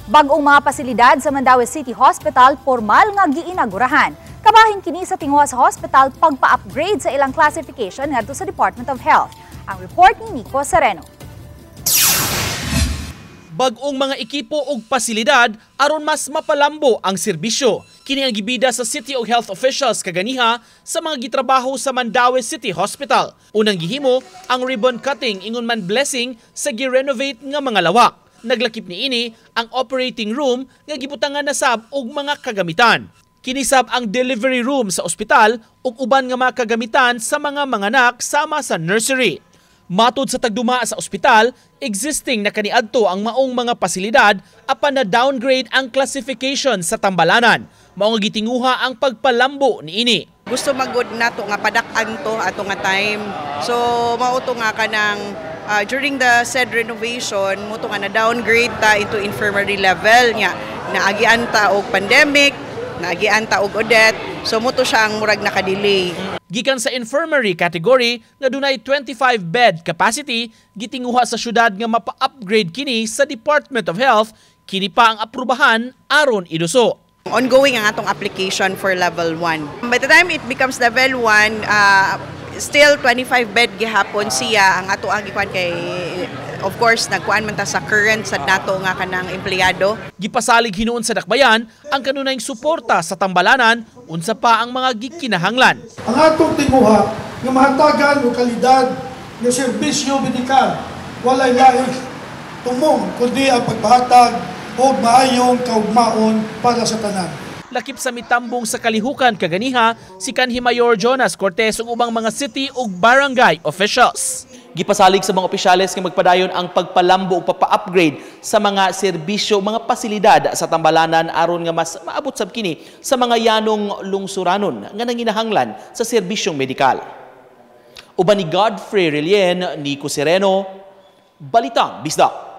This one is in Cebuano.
Bag-ong mga pasilidad sa Mandaue City Hospital formal nga giinagurahan. Kabahin kini sa tinguha sa hospital pagpa-upgrade sa ilang classification ngadto sa Department of Health. Ang report ni Nico Sereno. Bag-ong mga ekipo ug pasilidad aron mas mapalambo ang serbisyo. Kini ang gibida sa City ug Health officials kaganiha sa mga gitrabaho sa Mandaue City Hospital. Unang gihimo ang ribbon cutting ingon man blessing sa gi-renovate nga mga lawak. Naglakip niini ang operating room nga gibutangan na sab og mga kagamitan. Kini sab ang delivery room sa ospital ug uban nga mga kagamitan sa mga manganak sama sa nursery. Matod sa tagduma sa ospital, existing na kaniadto ang maong mga pasilidad apan na downgrade ang classification sa tambalanan. Mao nga gitinguha ang pagpalambo niini. Gusto magud nato nga padak-an to ato nga time. So mao to nga kanang during the said renovation mao to nga na downgrade ta into infirmary level nya. Naagian ta og pandemic, naagian ta og Odette. So mao to siya ang murag naka-delay. Gikan sa infirmary category nga dunay 25 bed capacity, gitinguha sa syudad nga mapa-upgrade kini sa Department of Health, kini pa ang aprubahan aron iduso. Ongoing ang atong application for level 1. By the time it becomes level 1, still 25 bed gihapon siya. Ang ato ang gikuan kay, of course, nagkuan man ta sa current sa nato nga kanang empleyado. Gipasalig hinuon sa dakbayan ang kanunayng suporta sa tambalanan unsa pa ang mga gikinahanglan. Ang atong tinguha nga mahatagan og kalidad nga serbisyo medikal, walay laing tumong kundi ang pagpahatag og maayong kaugmaon para sa tanan. Lakip sa mitambong sa kalihukan kaganiha si kanhi Mayor Jonas Cortes ug ubang mga city ug barangay officials. Gipasalig sa mga opisyales nga magpadayon ang pagpalambo ug papa-upgrade sa mga serbisyo, mga pasilidad sa tambalanan aron nga mas maabot sab kini sa mga yanong lungsuranon nga nanginahanglan sa serbisyong medikal. Uban ni Godfrey Relien, Nico Sereno, Balitang Bisdak.